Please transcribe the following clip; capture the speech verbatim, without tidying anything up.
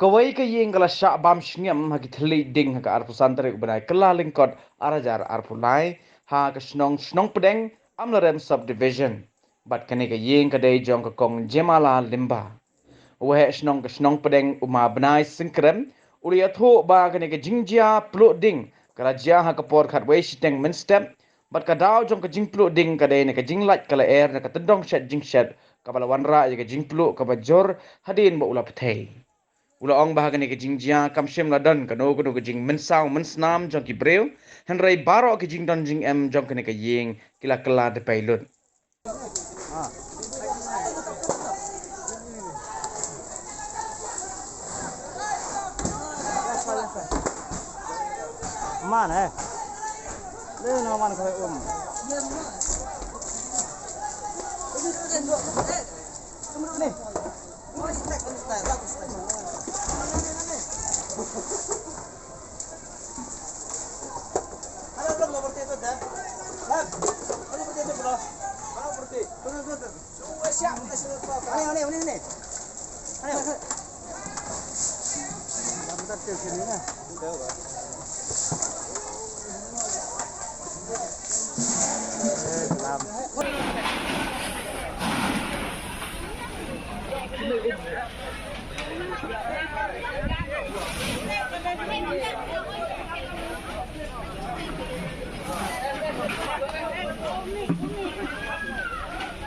Kawei ka ïing ka la shah bam shngiam ha ki thylliej ding ha ka arphew san tarik u bnai Kyllalyngkot ar hajar arphew lai ha ka shnong Shnongpdeng, Amlarem Subdivision. Bad kane ka ïing ka dei jong ka Kong Jemala Lyngba. U waheh shnong ka Shnongpdeng, u Ma Bnai Syngkrem, u la ïathuh ba kane ka jingjia pluh ding ka la jia ha ka por khatwei shiteng mynstep, bad ka daw jong ka jingpluh ding ka dei na ka jinglait ka lyer na ka tyndong shet jingshet kaba la wanrah ïa ka jingpluh kaba jur hadien ba u la pynthei. U la ong ba ha kane ka jingjia kam shym la don kano kano ka jingmynsaw mynsnam jong ki briew, hynrei baroh ki jingdon jingem jong kane ka ïing ki la kylla da pei lut. Man, eh. Leh na man kawei um. Ni.